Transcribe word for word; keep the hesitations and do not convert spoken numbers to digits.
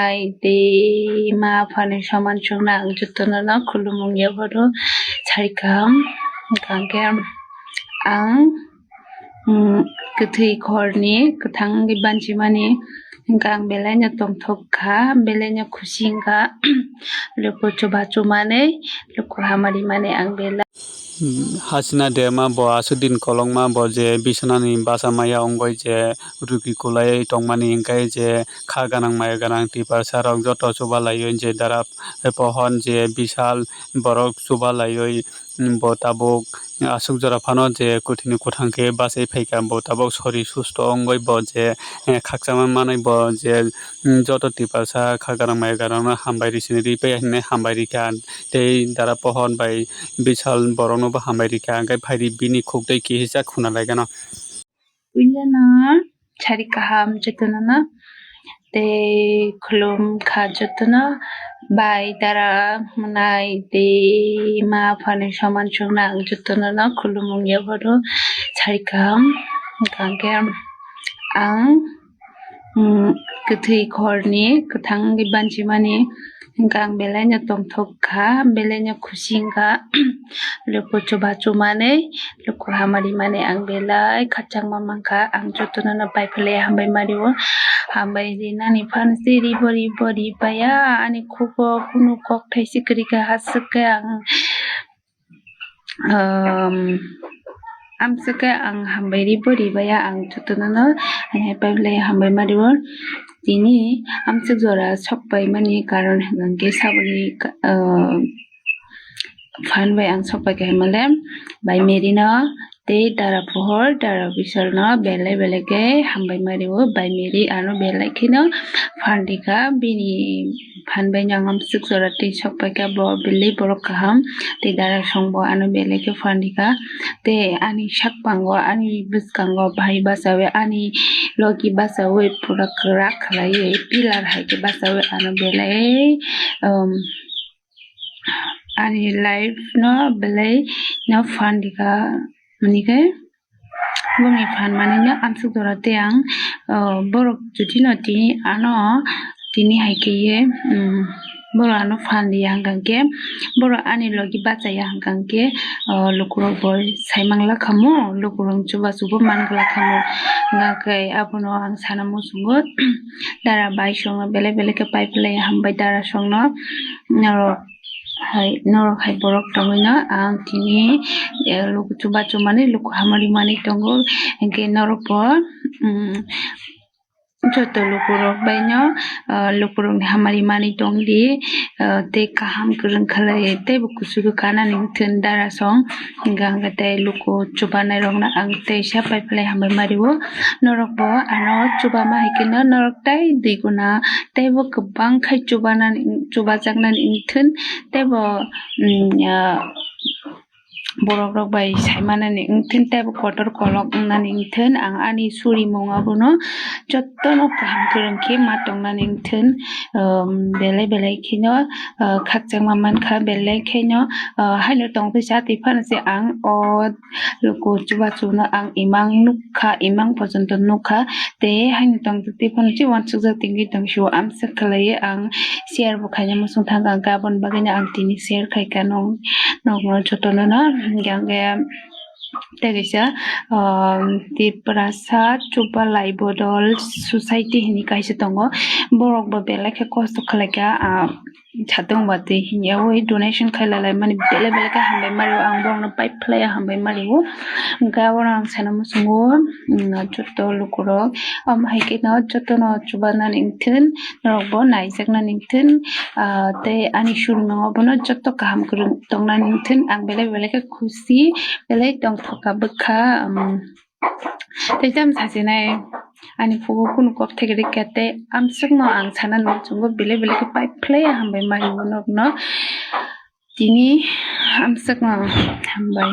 Ai tei ma aphani soman chwngno ang jotono no khulumung yapharo sari kaham. Hwnkhe ang, mm, kwthwi khorni kwthang wngwi banchimani hwnkhe ang belai no tongthok kha, belai no khusi wngkha. Luku chubachu manwi, luku hamari mani ang belai. Hasina dema bo aswk din kolokma bo je bisonani basa maya wngwi je rugi kwlaiwi tongmani hwnkhe je kha gwnang maya gwnang tiprasa rok joto chubalaiwi je dara pohor je bisal borok chubalaiwi bo tabuk aswk jora phano je kwthwini kwthang khe bachai phaikha bo tabuk sori susto wngwi bo je khakchangma manwi bo je joto tiprasa kha gwnang maya gwnang no hambai ri sini ri paiya hinwi hambai rikha. Tei dara pohor bai bisal borokno bo hambai rikha, hwnkhe phaidi bini khuk tei kihisa khuna laigano. Puilano sari kaham jotono no tei khulum kha jotono bai dara mwnai tei ma aphani soman chwngno ang jotono no khulumung yapharo sari kaham. Hwnkhe ang, mm, kwthwi khorni kwthang wngwi banchimani hwnkhe ang belai no tongthok kha, belai no khusi wngkha. Luku chubachu manwi, luku hamari mani ang belai khakchangma mankha. Ang jotono no pai phalwi hambai mario. Hambai rinani phansi ribo ribo ribaya ani khugo kunu kok thaisi kwrwikha haswk khe ang, um, amswk khe ang hambai ribo ribaya ang jotono no, eh, pai phalwi hambai mario. Tini amswk jora sok paimani karon hwnkhe saboni, ah, phan bai ang sok paikha hwnmale bai Mary no tei dara pohor dara bisal no belai belai khe hambai mario. Bai Mary ano belai kheno phan rikha bini phan bai no ang amswk jora twi sok paikha bo belai borok kaham tei dara song bo ano belai khe phan rikha tei ani sak pango ani bwskango bahai bachaui ani logi bachaui pura kwrak khlaiwi pillar hai khe bachaui ano belai, um, ani life no belai no phan rikha hwnwi khe boni phan manwi no amswk jora tei ang, uh, borok jotino tini ano tini hai khe ye, um, borok ano phan riya hwnkha khe borok ani logi bachaya hwnkha khe, uh, lukurok bo sai mangla khamu lukurok chubachu bo mangla khamu hwnkha khe abono ang sana muchungo. Dara bai songno belai belai khe pai phlai hambai dara songno norok hai, norok hai borok tongwino ang tini, eh, luku chubachu mani luku hamari mani tongo hwnkhe norok bo, um, joto lukurok baino, ah, lukurokni hamari mani tongdi, ah, tei kaham kwrwng khlai teibo kuchugo kanani wngthun dara song hwnkha hwnkhe tei luku chubanai rokno ang teisa pai phlai hambai mario. Norok bo ano chubama hai kheno norok tei dui guna teibo kwbang khai chubanani, chubajaknani wngthun teibo, um, ah, borok rok bai sai manani wngthun teibo kotor kolok wngnani wngthun ang ani surimung abono jotono kaham kwrwng khe ma tongnani wngthun, um, belai belai kheno, uh, khakchangma mankha belai kheno, uh, haino tongtwi chatwi phano se ang o luku chubachu no ang imang nukha, imang pojonto nukha tei haino tongtwi phano se uansukjak tingwi tongsio amswk khlaiwi ang share bo khaina muchung thangkha hwnkhe aboni bagwino ang tini share khaikha nong nokno jotono no hwnkhe tei kaisa, um, Tiprasa Chuba Lai Bodol Society hinwi kaisa tongo. Borok bo belai khe kosto khlaikha, ah, satung ba twi hinyawi donation khailalaimani belai belai khe hambai mario. Ang borokno pai phlai hambai mario. Hwnkhe abono ang sana muchungo, um, joto lukurok omo hai kheno jotono chubanani wngthun. Norokbo naijaknani wngthun, ah, tei ani surimungo bono joto kaham kwrwng tongnani wngthun. Ang belai belai khe khusi, belai tongthok kha bwkha, um, tei tamo sachinai ani phugo kunu kok thek rikha tei amswkno ang sanani muchungo belai belai khe pai phlai hambai mario norokno tini amswkno hambai.